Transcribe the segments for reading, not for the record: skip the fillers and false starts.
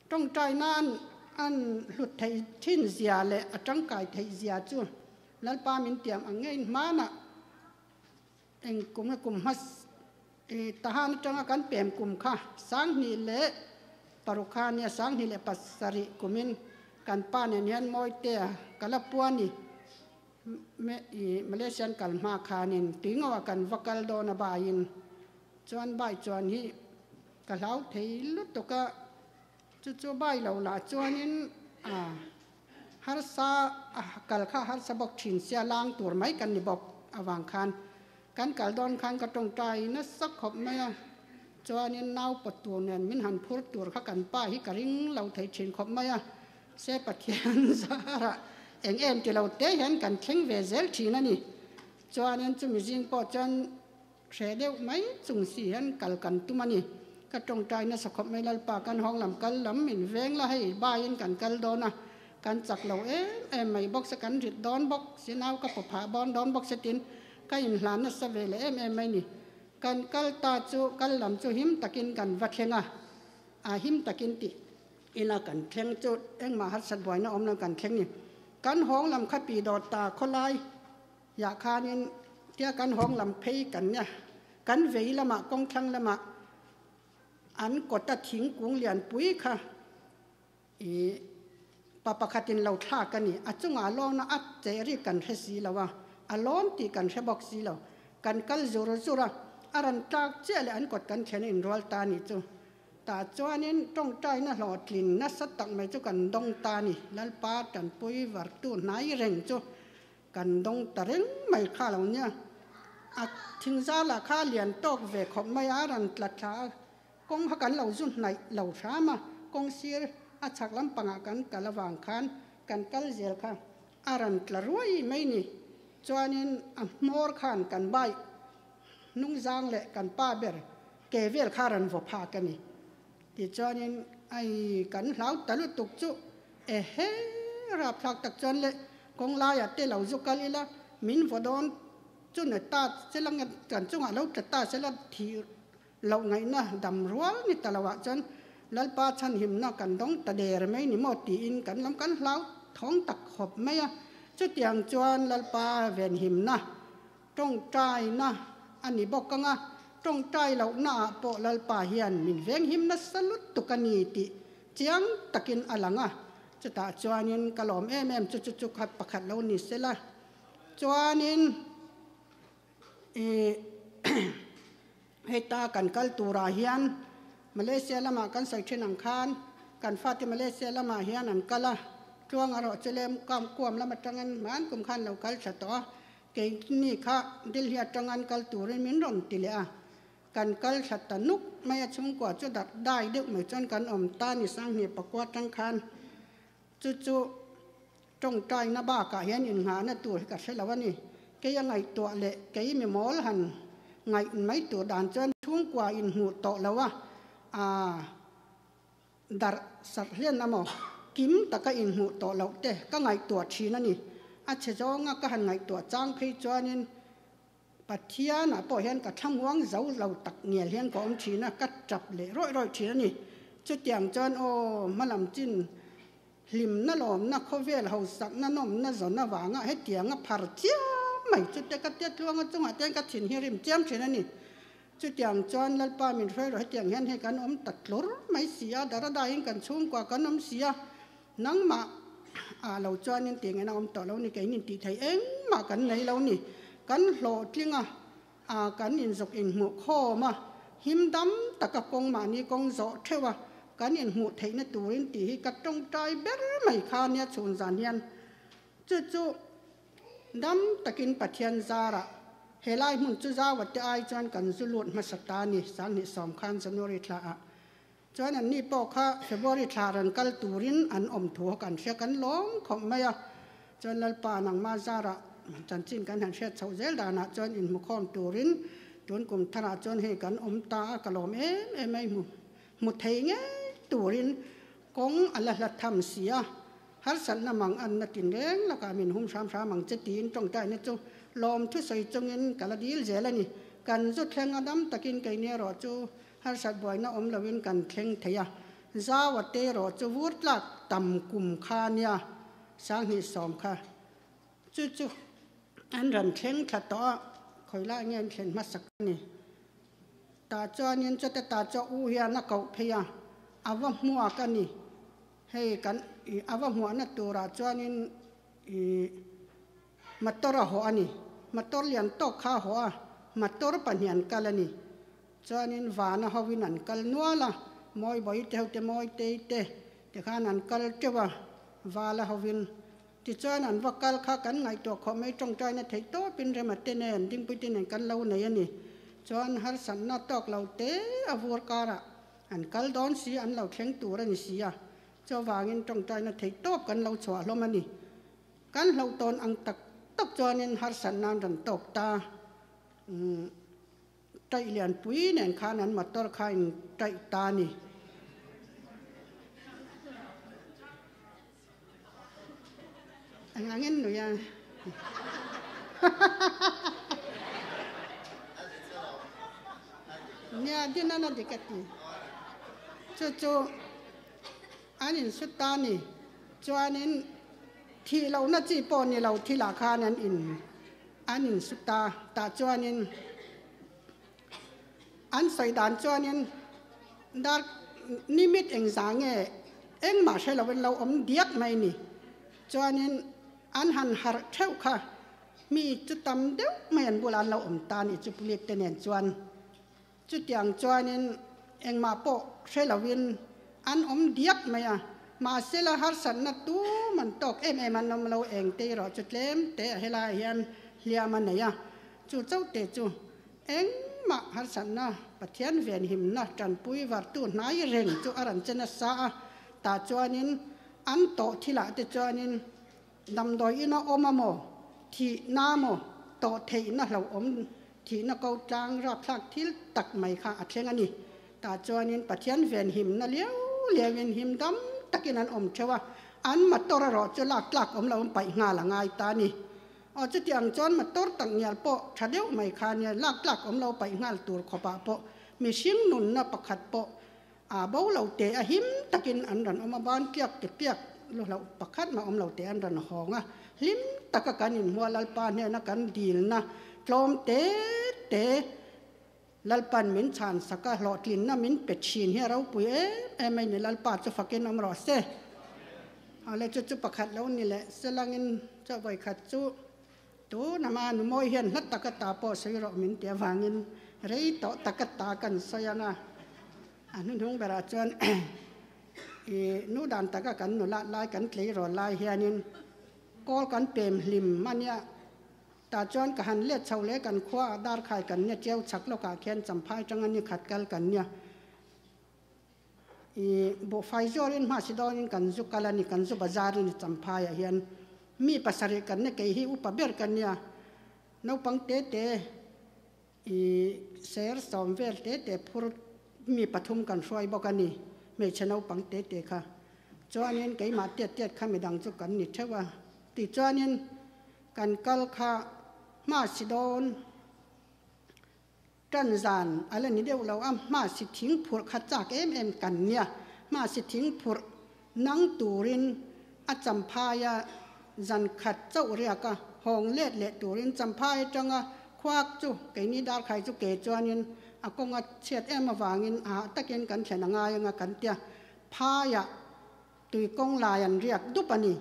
Tawngtaina an an hlut theih thin zia leh a tangkai theih zia chu Lalpa min tiam ang ngeiin hmanah eng kum nge kum hmas i tahan atanga kan pem kum kha 2006 kha nia 2007 kumin kan pa nen hian Mawitea ka la pua ni i Malaysian kal hma khanin tuingo-ah kan va kal dawn a baiin chuan bai chuan hi Ka hlau thei lutuk a, chu chu bai lo lah chuanin a harsa a kal kha harsa bawk thin sia lang tur mai kan ni bawk avang khan kan kal dawn khan ka tawngtai nasa khawp mai a, chuanin nau pawt tur nen min han phur tur kha kan pa hi ka ring lo thei thin khawp mai a, se Pathian zarah eng em ti lo te hian kan thleng ve zel thin a ni, chuanin chumi zing pawh chuan Hre deuh mai chung si hian kal kan tum a ni. Ka tawngtai nasa khawp mai Lalpa kan hawng lam kal lam min veng la hei baiin kan kal dawn a, kan chak lo em em mai bawk se kan rit dawn bawk si nau ka paw phah bawn dawn bawk se tin ka inhlan nasa ve leh em em mai ni. Kan kal ta chu kal lam chu him takin kan va thleng a, a him takin tih ila kan thleng chu engmah harsat buaina awm lo kan thleng ni. Kan hawng lam kha pi dawt ta khawlai. Yah khanin tia kan hawng lam phei kan nia, kan vei lamah kawngthlang lamah an kawta thingkung lianpui kha i pa pakhatin lo thlak a ni. A chungah lawn a a che rik kan hre si lo a, a lawn tih kan hre bawk si lo. Kan kal zur zur a, a rawn tlak chiah leh an kawt kan thlen a inrual ta a nih chu. Tah chuanin tawngtaina hlawhtlin nasa tak mai chu kan dawng ta a ni. Lalpa tanpui vartu hnai reng chu Kan dawng ta reng mai kha lo nia. A thingzal ah kha lian tawk ve khawp mai a, a rawn tla thla a, kawng kha kan lo zu hnaih lo hram a, kawng sir a chhak lampangah kan kal avang khan kan kal zel kha a rawn tla ruai mai ni. Chuanin a hmawr khan kan bike hnungzang leh kan pa ber ke vel kha a rawn vaw phak a ni. Tichuanin ai kan hlau ta lutuk chu ehe rapthlak tak chuan le kawng laiah te lo zu kal ila min vaw dawn chu na ta sela nge kan chungah lo tla ta sela thih loh ngaihna dam rual ni ta loah chuan Lalpa chhanhimna kan dawng ta der mai ni maw tiin kan lam kan hlau thawng tak khawp mai a. Chutiang chuan Lalpa venhimna Tawngtaina a ni bawk ang a, tawngtai lohnaah pawh Lalpa hian min venghim nasa lutuk a ni tih chiang takin a lang a. Chutah chuanin ka lawm em em chu chu chu khat pakhat lo ni sela. Chuanin ih heta kan kal turah hian Malaysia lamah kan sawi thin ang khan kan fate Malaysia lamah hian an kal a, tluang erawh chu lem kuam lam atangin hman kum khan lo kal tha tawh a. Keini kha Delhi atanga an kal turin min rawn ti leh a, kan kal thla ta nuk mai a, chhungkua chu darh dai deuh mai chuan kan awm ta ni 2009 atang khan chu chu tawngtaina bakah hian innghahna tur hi ka hre lo a ni. Kei a ngaihtuah leh kei mi mawl han ngaih mai tur dan chuan chhungkua inhmuh tawh lo a, aa. Darh sarh hlian amaw kim taka inhmuh tawh loh te ka ngaihtuah thin a ni. A chhe zawnga ka han ngaihtuah chang phei chuanin Pathianah pawh hian ka thlamuang zo lo tak ngial hian ka awm thin a, ka tap leh rawih rawih thin a ni. Chutiang chuan aw hmalam chin hlimna lawmna khawvel hausakna nawmna zawn avanga hetianga phar chiam mai chu te ka tia tluanga chungah te hian ka thin hi rim chiam thin a ni. Chutiang chuan Lalpa min hruai rawh hetiang hian hei kan awm ta tlur mai si a, Daradaiin kan chhungkua kan awm si a, nangmah ah lo chuanin tih ngaihna awm tawh lo ni, kei nin tih theih engmah kan nei lo ni, kan hlawhtling a, ah kan inzawk inhmuh khawm a, him dam taka kawng mahni kawng zawh theuh a, kan inhmuh theihna turin tih hi ka tawngtai ber mai kha nia chhun zan hian chu chu Dam takin Pathian zarah helai hmun chu zau ate ai chuan kan zu lut hmasa ta a ni, 2010 khan January thla ah. Chuan an ni pawh kha February thla rawn kal turin an awm thu a kan hria kan lawm khawp mai a. Chuan Lalpa nangmah zarah chanchin kan han hriat chhoh zel danah chuan inhmukhawm turin tun kum tharah chuan hei kan awm ta a, ka lawm em em a, i hmu thei ngei turin kawng a la hla tham si a. Harsatna mang anna tinreng lakah min hum hram hram ang che tiin tawngtaina chu lawm thusawi chungin ka la dil zel a ni. Kan zu thleng a dam takin keini erawh chu harsat buaina awm loin kan thleng thei a. Zaua te erawh chu vur tlak tam kum kha nia, 2010 kha. Chu chu an rawn thleng thla tawh a, khawi lai nge an thlen hmasak a ni. Tah chuanin chute ta chu a u hian a koh phei a, a va hmuak a ni. Hei kan a va hmuahna turah chuanin ih motor a hawh a ni. Motor lian tawk kha a hawh a, motor pahnih an kal a ni. Chuanin vana hoin an kal nual a, Mawibawi te ho te Mawitei te tikhan an kal teuh a, vala hoin. Tichuan an va kal kha kan ngaihtuah khawh mai tawngtaina theih tawpin Rema te nen Dingpui te nen kan lo nei a ni. Chuan harsatna tawk lo te a vur karah an kal dawn si an lo thleng tur a ni si a, chuvangin tawngtaina theih tawp kan lo chhuah hlawm a ni. Kan hlauh tawn ang tak tak chuanin harsatna an rawn tawk ta. Umm taih lianpui nen khan an motor kha in taih ta a ni. Eng angin nui a. Nia din an a dik a ti. Chu chu an insut ta a ni. Chuanin thih lohna chi pawh ni lo thilah khan an in an insut ta. Tah chuanin An sawi dan chuanin dar nimit engzah nge engmah hre loin lo awm diak mai ni. Chuanin an han harh theuh kha mi chu tam deuh mai an bulah an lo awm ta ni chu police te nen chuan. Chutiang chuanin engmah pawh hre loin an awm diak mai a, mahsela harsatna tum an tawk em em an awm lo eng te erawh chu tlem te a helaiah hian hliam a nei a, chu chauh te chu Engmah harsatna, Pathian venhimna tanpui vartu hnai reng chu a rawn che nasa a, tah chuanin an tawh thilah te chuanin damdawi ina awm a maw, thihna maw, tawh theihna hlauhawm thihna ko tlang rapthlak thil tak mai kha a thleng a ni. Tah chuanin Pathian venhimna liau liauin him dam takin an awm theuh a, an motor erawh chu lak tlak awm lo an paih nghal a ngai ta a ni. Aw chuti ang chuan motor tak ngial pawh tha deuh mai kha nia lak tlak awm lo paih nghal tur khawpah pawh mihring nunna pakhat pawh aa bo lo teh a him takin an rawn awm a, ban tliak ke tliak lu hlauh pakhat mah awm lo teh an rawn hawng a, hlim taka kan inhmua Lalpa hnena kan dilna tlawm te te Lalpan min chhan sak a, hlawhtlinna min pe thin hi a ropui em em a ni, Lalpa chu fakin awm rawh se. Awle chu chu pakhat lo ni leh selangin chaw vawikhat chu tun ama nu mawi hian hla taka ta pawh sawi rawh min ti avangin rei tawh taka ta kan sawi ang a, a hnuhnung berah chuan i nu dan taka kan nulat lai kan tleirawl lai hianin kawl kan pem hlim a nia. Tah chuan ka han let chho leh kan khua ah darkhai kan nia cheu chhak lawkah khian champhai tanga ni khat kal kan nia. I buhfai zawrin hma si dawnin kan zu kal a ni, kan zu bazar a ni champhai ah hian mi pasarih kan nia kei hi upa ber ka nia. Naupang te te i ser sawm vel te te phur mi pathum kan hruai bawk a ni, hmeichhe naupang te te kha. Chuanin keimah tiat tiat kha midang chu kan ni theuh a, tichuanin Kan kal kha hma si dawn tan zan a la ni deuh lo a, hma si thing phurh kha chak em em kan nia, hma si thing phurh nang turin a champhai a zan khat chauh riak a, hawng let leh turin champhai atanga khuak chu keini darkhai chu ke chuanin a kawnga chhiat em avangin a hah takin kan thlen a ngai anga kan tia phaiah Tui kawng lai an riak dup a ni.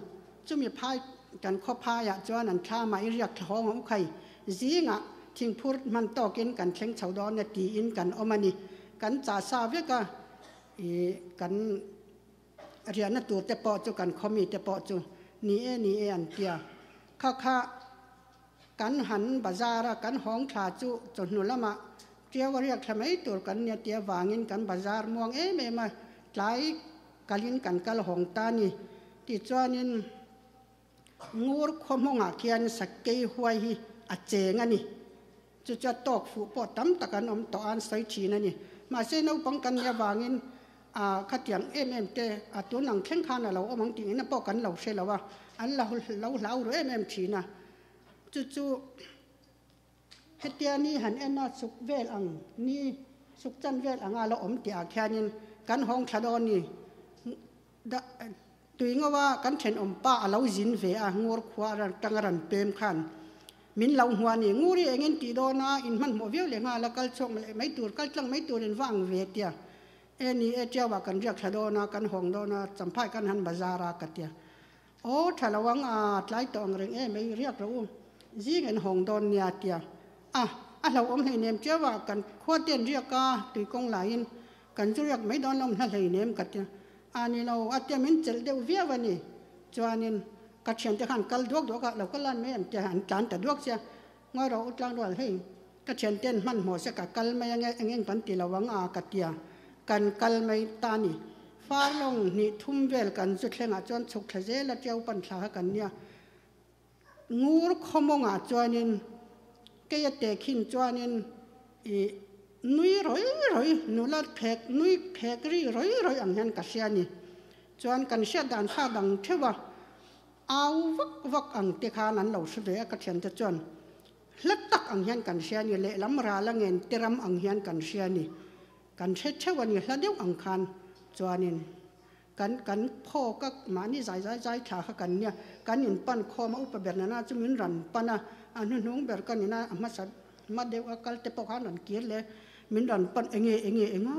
Chumi phai kan khaw phaiah chuan an thlamah i riak thlahawng a u khai. Zingah thingphur hman tawkin kan thleng chho dawn e tiin kan awm a ni. Kan chah sa vek a, i kan riahna tur te pawh chu kan khaw mi te pawh chu ni e ni e an tia. Kha kha kan han bazar a, kan hawng thla chu chawhnu lamah Tiau a riak thla mai tur kan nia tia vangin kan bazar muang em em a, tlai kalin kan kal hawng ta a ni. Tichuanin ngur khaw hmawngah khian sakei huai hi a cheng a ni. Chu chu a tawk fuh pawh tam tak an awm tawh a, an sawi thin a ni. Mahse naupang kan nih avangin a khatiang em em te a tun ang thleng khan a lo awm ang tih ina pawh kan lo hre lo a, an lo hlau ru em em thin a. Chu chu. Hetia ni han en a chuk vel ang ni, chuk chan vel anga la awm tih ah khianin kan hawng thla dawn ni. Da tui ngawa kan thenawm pa a lo zin ve a, ngur khua a tang a rawn pem khan min lo hmuh a ni. Ngur hi engin tih dawn a, in hmanhmawh viau leh nghal a, kal chhuak leh mai tur, kal tlang mai turin va ang ve tia. E ni e, Tiaua kan riak thla dawn a, kan hawng dawn a, Champhai kan han bazar a ka tia. Aw tha lo ang a, tlai tawh ang reng em ei, riak rawh u, zing en hawng dawn nia tia. A, a hlauhawm hleinem Tiaua kan khua te an riak a, tuikawng laiin Kan chu riak mai dawn lo hna hleinem ka ti a ni lo a tia min chelh deuh viau a ni. Chuanin ka thiante khan kal duak duak a, lo kal lan mai an tia an tlan ta duak sia. Ngawi rawh u tlang rual hei ka thianten hmanhmawh se ka kal mai ange eng eng kan ti lo ang a ka tia kan kal mai ta a ni. Farlawng hnih thum vel kan zu thlengah chuan chhuk thla zel a tiau pan thla kha kan nia. Ngur khawmawngah chuanin keia tehkhin chuanin ih nui rawi rawi nula phek nui phek ri rawi rawi ang hian ka hria a ni. Chuan kan hriat dan kha dang theuh a, au vak vak ang te khan an lo hre ve a ka thiante chuan hla tak ang hian kan hria a ni, lehlam ral a ngen te ram ang hian kan hria a ni. Kan hre theuh a ni hla deuh ang khan chuanin. Kan kan phawk a, mahni zai zai zai thla kha kan nia, kan in pan khawm a, upa ber nana chu min rawn pan a, a hnuhnung ber ka nina a hmasa hma deuh a kal te pawh khan rawn kir leh min rawn pan enge enge enga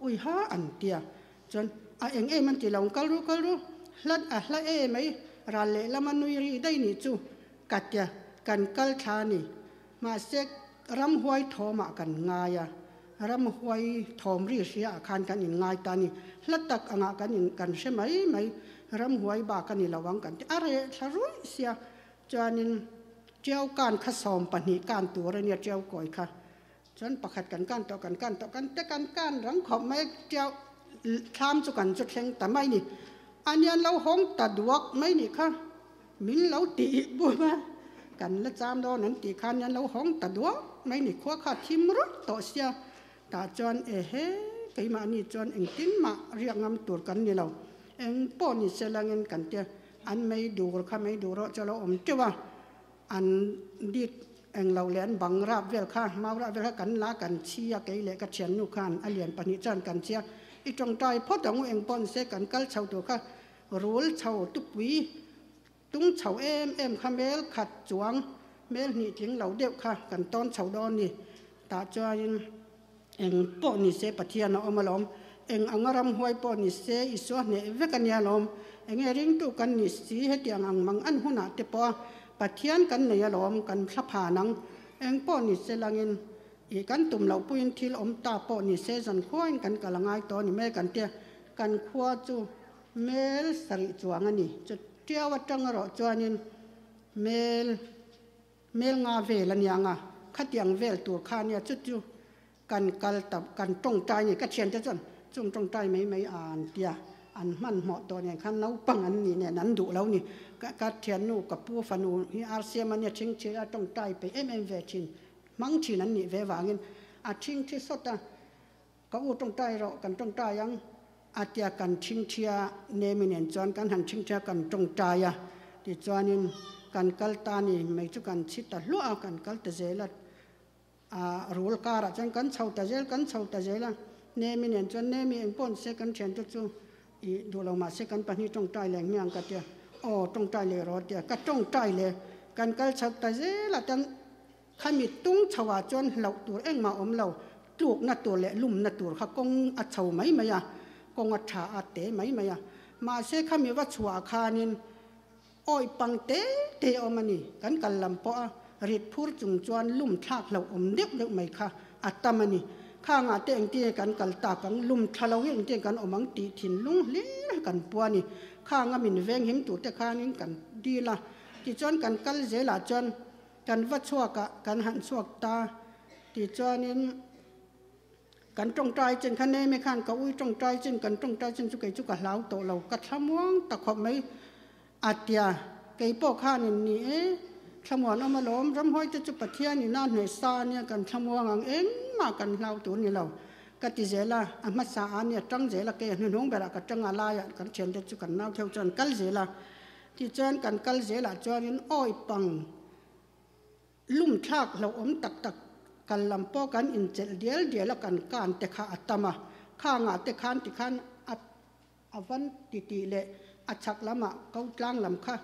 ui ha an tia chuan a eng em an ti lo kal ru kal ru hla a hla e mai ral leh lama nui ri daih nih chu ka tia kan kal thla a ni. Mahse, ramhuai thawmah kan ngai a, ramhuai thawm ri hriaah khan kan inngai ta a ni. Hla tak angah kan in kan hre mai mai, ramhuai bak a ni lo ang kan ti. A reh thla ruih sia, chuanin Tiau kan kha 12 kan tur a nia Tiau kawi kha. Chuan pakhat kan kan tawh kan kan tawh kan te kan kan rang khawp mai Tiau thlam chu kan chu thleng ta mai ni. A nian lo hawng ta duak mai nih kha. Min lo tih bum a, kan la cham dawn an tih khan an lo hawng ta duak mai ni, khua kha thim rawih tawh sia, tah chuan ehe keimahni chuan engtin mah riak ngam tur kan ni lo, eng pawh ni se langin kan tia, an mei dur kha mei dur erawh chu a lo awm teuh a, an dit eng lo leh an bang rap vel kha, mau rap vel kha kan la kan chhi a, kei leh ka thiannu khan a lian pahnih chuan kan chhi a, i tawngtai phawt ang u eng pawh ni se kan kal chho tur kha Rul chho tupui tung chho em em kha mel khat chuang mel hnih tling lo deuh kha kan tawn chho dawn ni. Tah chuanin eng pawh ni se Pathian a awm alawm, eng anga ramhuai pawh ni se Isua hneh vek a nia lawm, enge ringtu kan ni si hetiang ang mang an hunah te pawh a Pathian kan nei alawm kan thla phan ang, eng pawh ni se langin ih kan tum loh puiin thil awm ta pawh ni se zan khuain kan kal a ngai tawh a ni mai kan tia kan khua chu Mel sarih chuang a ni. Chu tiau atang erawh chuanin mel mel nga vel a nia nga, khatiang vel tur kha a nia, chu chu kan kal ta kan tawngtai a ni. Ka thiante chuan chung tawngtai mai mai a an tia, an hmanhmawh tawh nen khan naupang an nih nen an duh lo ni. Ka ka thiannu ka pu fanu hi RCM a nia thingthi a tawngtai peih em em ve thin, hmang thin an nih ve vangin a thingthi sawt a. Ka u tawngtai rawh, kan tawngtai ang a tia kan thingthia Nemi nen chuan kan han thingthia kan tawngtai a, tichuanin kan kal ta ni mai chu kan chhi ta hluah a, kan kal ta zel a, ah rul karah chuan kan chho ta zel kan chho ta zel a, Nemi nen chuan Nemi eng pawh ni se kan thiante chu ih duh lo mahse kan pahnih tawngtai leh hmiang ka tia, aw tawngtai leh rawh a tia, ka tawngtai leh kan kal chho ta zel a tan. Khami tung chho ah chuan hlauh tur engmah awm lo, tlukna tur leh lumna tur kha kawng a chho mai mai a, kawng a tha a te mai mai a. Mahse khami va chhuah khanin awih pang te te a awm a ni. Kan kal lam pawh a rit phur chung chuan lum thlak hlauh awm deuh deuh mai kha a tam a ni. Khangah te engtin nge kan kal tak ang, lum thla lo hi engtin nge kan awm ang tih thinlung hlir kan pu a ni. Khanga min venghim tur te khanin kan dil a, tichuan kan kal zelah chuan Kan va chhuak a, kan han chhuak ta tih chuanin kan tawngtai chin kha Nemi khan ka ui tawngtai chin kan tawngtai chin chu kei chu ka hlau tawh lo, ka thlamuang ta khawp mai a tia. Kei pawh khanin ni e, thlamuan awm alawm, ramhuai te chu Pathian in a hneh sa ania kan thlamuang ang engmah kan hlau tur ni lo ka ti zel a, a hmasa a nia tang zel a, kei a hnuhnung berah ka tang a laiah kan thiante chu kan nau theuh chuan kal zel a. Tichuan kan kal zelah chuanin awi pang lum thlak hlauhawm tak tak kal lam pawh kan inchelh dial dial a kan kan te kha a tam a, khangah te khan tikhan a A van ti tih leh a chhak lamah ko tlang lam kha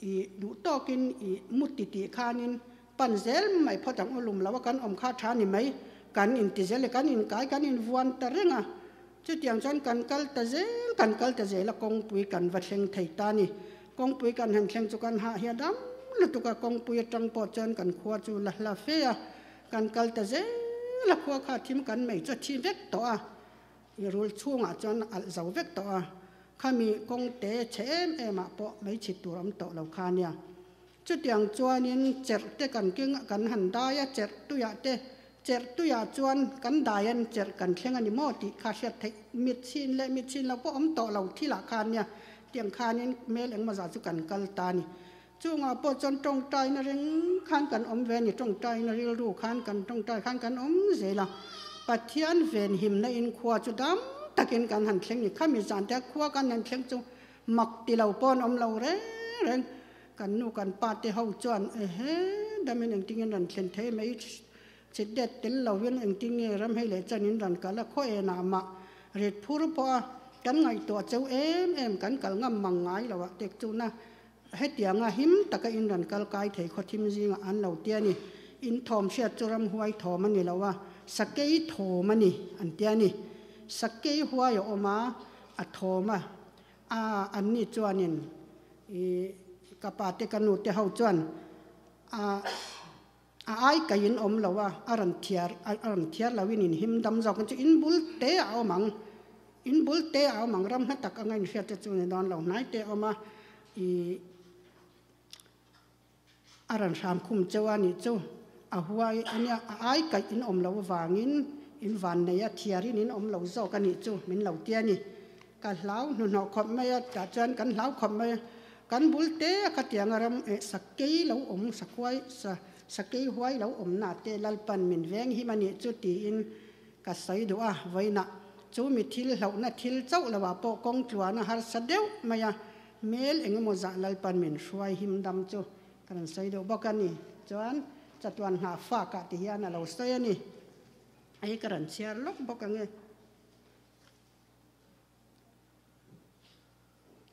i duh tawkin i mu ti tih khanin pan zel mai phawt ang u lum lo a kan awm kha tha ni mai kan inti zel e kan inkai kan invuan ta reng a chutiang chuan kan kal ta zel kan kal ta zel a kawngpui kan va thleng thei ta ni kawngpui kan han thleng chu kan hah hian dam lutuk a kawngpui atang pawh chuan kan khua chu la hla fe a kan kal ta zel a khua kha thim kan mei chu a thi vek tawh a. I rul chhungah chuan a alh zo vek tawh a, khami kawng te chhe em em ah pawh mei chhit tur awm tawh lo kha nia. Chutiang chuanin cherh te kan keng a, kan han dai a, cherh tuiah te, cherh tuiah chuan kan dai an cherh kan thleng a ni maw tih kha hriat theih mit chhin leh mit chhin lo pawh awm tawh lo thil ah khan nia. Tiang khanin hmel engmaw zah chu kan kal ta a ni. Chungah pawh chuan tawngtaina reng khan kan awm ve a ni, tawngtaina rilru khan kan tawngtai khan kan awm zel a. Pathian venhimna in khua chu dam takin kan han thleng ni. Khami zan te khua kan han thleng chu mak ti lo pawh an awm lo reng reng. Kan nu kan pa te ho chuan ehe damin engtin rawn thlen thei mai chit det tel lovin engtin nge ram hei leh chan in rawn kal a, khaw enah mah rit phur pawh a kan ngaihtuah cheu em em kan kal ngam mang ngai lo ah tek chu na Hetianga him taka in rawn kal kai thei khawthim zingah an lo ti a ni. In thawm hriat chu ramhuai thawm a ni lo a, sakei thawm a ni an ti a ni. Sakei huai a awm a, a thawm a, a anni chuanin i ka pa te ka nu te ho chuan a a ai kai in awm lo a, a rawn thiar a rawn thiar lo in in him dam zawk ang chu in bul te a awm ang. In bul te a awm ang ram hla tak anga inhriat te chu ni dawn lo hnai te a awm a ih a rawn hram khum cheu a nih chu a huai a nia a ai kaih in awm loh avangin in van nei a thiar in in awm lo zawk a nih chu min lo ti a ni. Ka hlau hnuhnawh khawp mai a tah chuan kan hlau khawp mai a kan bul te a khatiang a ram eh sakei lo awm sakhuai sa sakei huai lo awmna te Lalpan min veng him a nih chu tiin Ka sawi duh a, vawiinah chu mi thil hlauhna thil chauh lohah pawh kawng tluan a harsa deuh mai a, hmel eng emaw zah Lalpan min hruai him dam chu ka rawn sawi duh bawk a ni. Chuan chatuan nghah fakah ti hian a lo sawi a ni. Hei ka rawn chhiar lawk bawk ang e.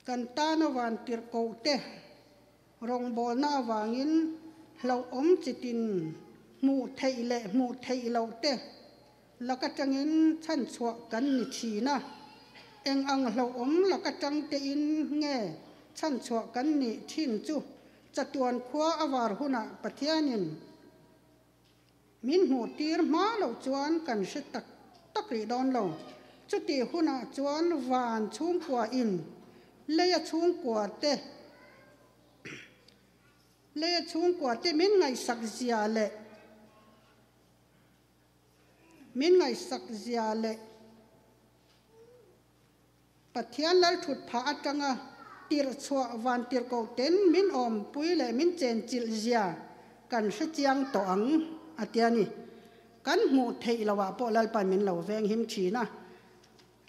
Kan tana vantirh kohte rawngbawlna avangin hlauhawm chitin hmuh theih leh hmuh theih loh te lak atangin chhanchhuah kan ni thin a. Eng ang hlauhawm lak atang tein nge chhanchhuah kan nih thin chu chatuan khua a var hunah Pathianin Min hmuh tir hma loh chuan kan hre tak tak rih dawn lo. Chutih hunah chuan van chhungkua in leia chhungkua te leia chhungkua te min ngaihsak zia leh min ngaihsak zia leh Pathian lalthut phah atanga tirh chhuah van tirhkoh ten min awmpui leh min chenchilh zia kan hre chiang tawh ang, a ti a ni. Kan hmuh theih lohah pawh Lalpan min lo veng him thin a,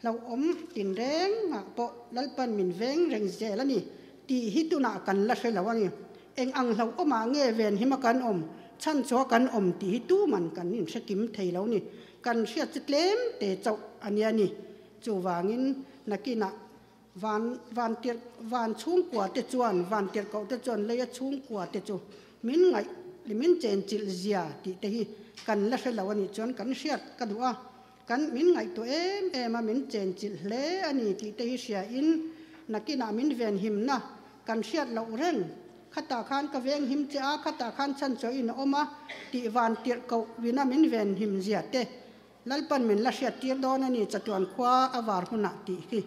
hlauhawm tinrengah pawh Lalpan min veng reng zel a ni tih hi tunah kan la hre lo a ni. Eng ang hlauhawmah nge ven hima kan awm, chhan chua kan awm tih hi tuman kan inhre kim thei lo ni. Kan hriat chu tlem te chauh a nia ni. Chuvangin nakinah van van tirh van chhungkua te chuan van tirhkoh te chuan leia chhungkua te chu min ngaih min chenchilh zia tih te hi kan la hre lo a nih chuan kan hriat ka duh a, kan min ngaihtuah em em a min chenchilh hle a ni tih te hi hriain nakinah min venhimna kan hriat loh reng khatah khan ka venghim che a khatah khan chhanchawhin a awm a tih van tirhkoh vina min venhim zia te Lalpan min la hriat tir dawn a ni, chatuan khua a var hunah tih hi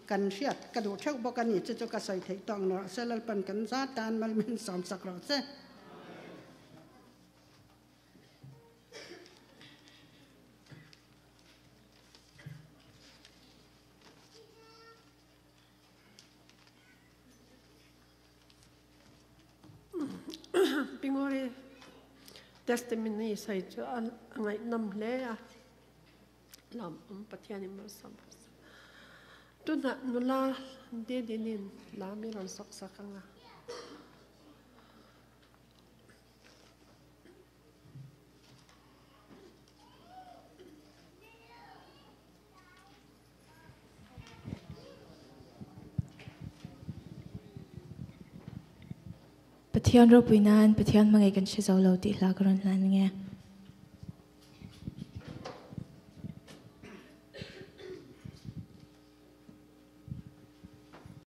kan hriat ka duh theuh bawk a ni, chu chu ka sawi theih tawh ang rawh se, Lalpan kan za tan mal min sawm sak rawh se. Pingori testimony sawi chu a ngaihnawm hle a, lawmawm Pathian in malsawm rawh se. Tunah nula Didinin lam i rawn sawk sak ang a. Pathian ropui nan Pathian hmangaih kan hre zo lo tih hla ka rawn hlan nge.